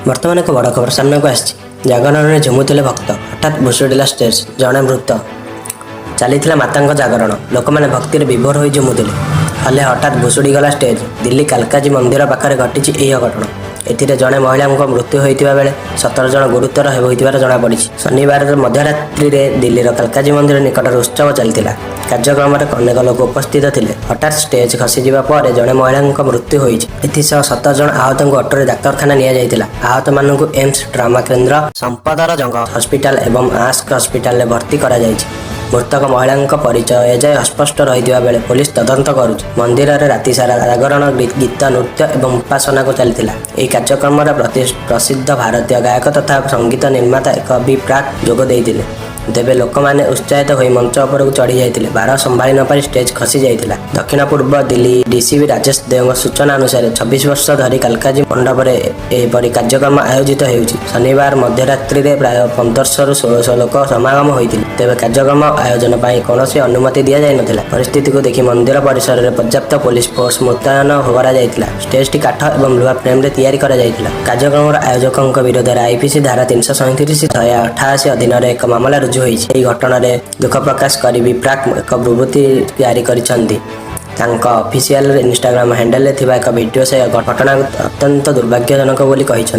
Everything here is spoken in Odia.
ବର୍ତ୍ତମାନ ଏକ ବଡ଼ ଖବର ସାମ୍ନାକୁ ଆସିଛି। ଜାଗରଣରେ ଝୁମୁଥିଲେ ଭକ୍ତ, ହଠାତ୍ ଭୁଶୁଡ଼ିଲା ଷ୍ଟେଜ୍, ଜଣେ ମୃତ। ଚାଲିଥିଲା ମାତାଙ୍କ ଜାଗରଣ। ଲୋକମାନେ ଭକ୍ତିରେ ବିଭୋର ହୋଇ ଝୁମୁଥିଲେ। ହେଲେ ହଠାତ୍ ଭୁଶୁଡ଼ିଗଲା ଷ୍ଟେଜ୍। ଦିଲ୍ଲୀ କାଲକାଜୀ ମନ୍ଦିର ପାଖରେ ଘଟିଛି ଏହି ଅଘଟଣ। ଏଥିରେ ଜଣେ ମହିଳାଙ୍କ ମୃତ୍ୟୁ ହୋଇଥିବା ବେଳେ 17 ଜଣ ଗୁରୁତର ହୋଇଥିବାର ଜଣାପଡ଼ିଛି। ଶନିବାର ମଧ୍ୟରାତ୍ରିରେ ଦିଲ୍ଲୀର କାଲକାଜୀ ମନ୍ଦିର ନିକଟରେ ଉତ୍ସବ ଚାଲିଥିଲା। କାର୍ଯ୍ୟକ୍ରମରେ ଅନେକ ଲୋକ ଉପସ୍ଥିତ ଥିଲେ। ହଠାତ୍ ଷ୍ଟେଜ୍ ଖସିଯିବା ପରେ ଜଣେ ମହିଳାଙ୍କ ମୃତ୍ୟୁ ହୋଇଛି। ଏଥିସହ 17 ଜଣ ଆହତଙ୍କୁ ଅଟୋରେ ଡାକ୍ତରଖାନା ନିଆଯାଇଥିଲା। ଆହତମାନଙ୍କୁ ଏମ୍ସ ଟ୍ରାମା କେନ୍ଦ୍ର, ସଫଦରଜଙ୍ଗ ହସ୍ପିଟାଲ ଏବଂ ଆସ୍କ ହସ୍ପିଟାଲରେ ଭର୍ତ୍ତି କରାଯାଇଛି। ମୃତକ ମହିଳାଙ୍କ ପରିଚୟ ଏଯାଏ ଅସ୍ପଷ୍ଟ ରହିଥିବା ବେଳେ ପୋଲିସ ତଦନ୍ତ କରୁଛି। ମନ୍ଦିରରେ ରାତିସାରା ଜାଗରଣ, ଗୀତ, ନୃତ୍ୟ ଏବଂ ଉପାସନାକୁ ଚାଲିଥିଲା। ଏହି କାର୍ଯ୍ୟକ୍ରମରେ ପ୍ରସିଦ୍ଧ ଭାରତୀୟ ଗାୟକ ତଥା ସଙ୍ଗୀତ ନିର୍ମାତା ଏକ ବି ପ୍ରାକ୍ ଯୋଗ ଦେଇଥିଲେ। ତେବେ ଲୋକମାନେ ଉତ୍ସାହିତ ହୋଇ ମଞ୍ଚ ଉପରକୁ ଚଢ଼ି ଯାଇଥିଲେ। ଭାର ସମ୍ଭାଳି ନପାରି ଷ୍ଟେଜ୍ ଖସି ଯାଇଥିଲା। ଦକ୍ଷିଣ ପୂର୍ବ ଦିଲ୍ଲୀ ଡିସିପି ରାଜେଶ ଦେଓଙ୍କ ସୂଚନା ଅନୁସାରେ, 26 ବର୍ଷ ଧରି କାଲକାଜୀ ମଣ୍ଡପରେ ଏପରି କାର୍ଯ୍ୟକ୍ରମ ଆୟୋଜିତ ହେଉଛି। ଶନିବାର ମଧ୍ୟରାତ୍ରିରେ ପ୍ରାୟ 1500ରୁ 1600 ଲୋକ ସମାଗମ ହୋଇଥିଲେ। ତେବେ କାର୍ଯ୍ୟକ୍ରମ ଆୟୋଜନ ପାଇଁ କୌଣସି ଅନୁମତି ଦିଆଯାଇନଥିଲା। ପରିସ୍ଥିତିକୁ ଦେଖି ମନ୍ଦିର ପରିସରରେ ପର୍ଯ୍ୟାପ୍ତ ପୋଲିସ ଫୋର୍ସ ମୁତୟନ କରାଯାଇଥିଲା। ଷ୍ଟେଜଟି କାଠ ଏବଂ ଲୁହା ଫ୍ରେମରେ ତିଆରି କରାଯାଇଥିଲା। କାର୍ଯ୍ୟକ୍ରମର ଆୟୋଜକଙ୍କ ବିରୋଧରେ ଆଇପିସି ଧାରା 337, 188 ଅଧୀନରେ ଏକ ମାମଲା ରୁଜୁ ହୋଇଛି। ଏହି ଘଟଣାରେ ଦୁଃଖ ପ୍ରକାଶ କରି ବି ପ୍ରାକ୍ ଏକ ବିବୃତ୍ତି ଜାରି କରିଛନ୍ତି। ତାଙ୍କ ଅଫିସିଆଲ ଇନଷ୍ଟାଗ୍ରାମ ହ୍ୟାଣ୍ଡେଲରେ ଥିବା ଏକ ଭିଡିଓ ସେ ଘଟଣାକୁ ଅତ୍ୟନ୍ତ ଦୁର୍ଭାଗ୍ୟଜନକ ବୋଲି କହିଛନ୍ତି।